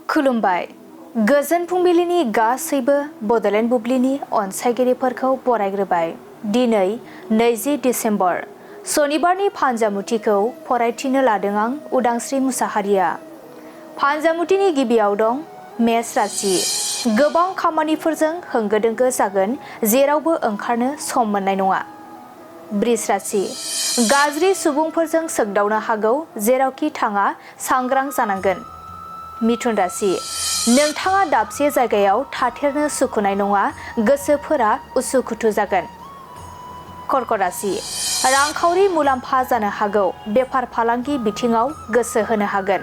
खुलुमबाय गोजोन फुंबिलिनि गासैबो बड'लेण्ड बुब्लिनि अनसायगिरिफोरखौ बरायग्रोबाय। दिनै 20 डिसेम्बर सनिबारनि फानजामुथिखौ फरायथिनो लादों आं उदांस्रि मुसाहारिया। फानजामुथिनि गिबियाव दं मेष राशि। गोबां खामानिफोरजों होंगो दोंगो जागोन, जेरावबो ओंखारनो सम मोननाय नङा। बृष राशि। गाज्रि सुबुंफोरजों सोगदावनो हागौ, जेरावखि थाङा सांग्रां जानांगोन। मिथुन राशि। नोंथाङा दाबसे जायगायाव थाथेरनो सुखुनाय नङा, गोसोफोरा उसुखुथु जागोन। कर्कट राशि। रांखावरि मुलाम्फा जानो हागौ, बेफार फालांगि बिथिङाव गोसो होनो हागोन।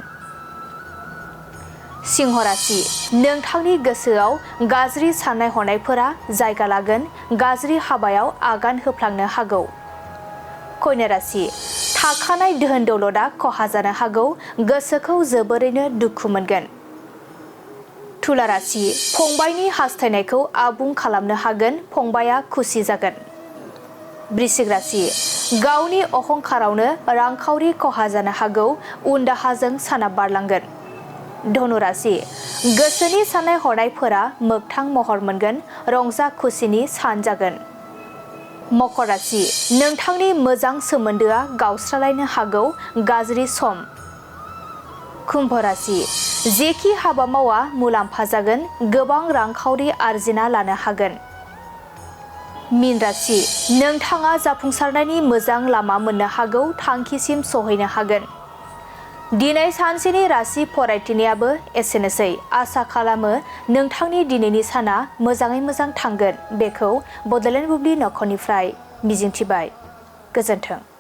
सिंह राशि। नोंथांनि गोसोआव गाज्रि साननाय हनायफोरा जायगा लागोन, गाज्रि हाबायाव आगान होफ्लांनो हागौ। कन्या राशि। थाखानाय धोन दौलतआ खहा जानो हागौ, गोसोखौ जोबोरैनो दुखु मोनगोन। तुला राशि। फंबायनि हास्थायनायखौ आबुं खालामनो हागोन, फंबाया खुसि जागोन। वृश्चिक राशि। गावनि अहंखारावनो रांखावरि खहा जानो हागौ, उनदाहाजों साना बारलांगोन। धनु राशि। गोसोनि साननाय हनायफोरा मोगथां महर मोनगोन, रंजा खुसिनि सान जागोन। मकर राशि। नोंथांनि मोजां सोमोन्दोआ गावस्रालायनो हागौ, गाज्रि सम। कुम्भ राशि। जेखि हाबा मावा मुलाम्फा जागोन, गोबां रांखावरि आरजिना लानो हागोन। मीन राशि। नोंथाङा जाफुंसारनायनि मोजां लामा मोननो हागौ, थांखिसिम सहैनो हागोन। दिनै सानसेनि राशि फरायथिनायाबो एसेनोसै। आसा खालामो नोंथांनि दिनैनि साना मोजाङै मोजां थांगोन, बेखौ बड'लेण्ड बुब्लि नखरनिफ्राय मिजिंथिबाय। गोजोन्थों।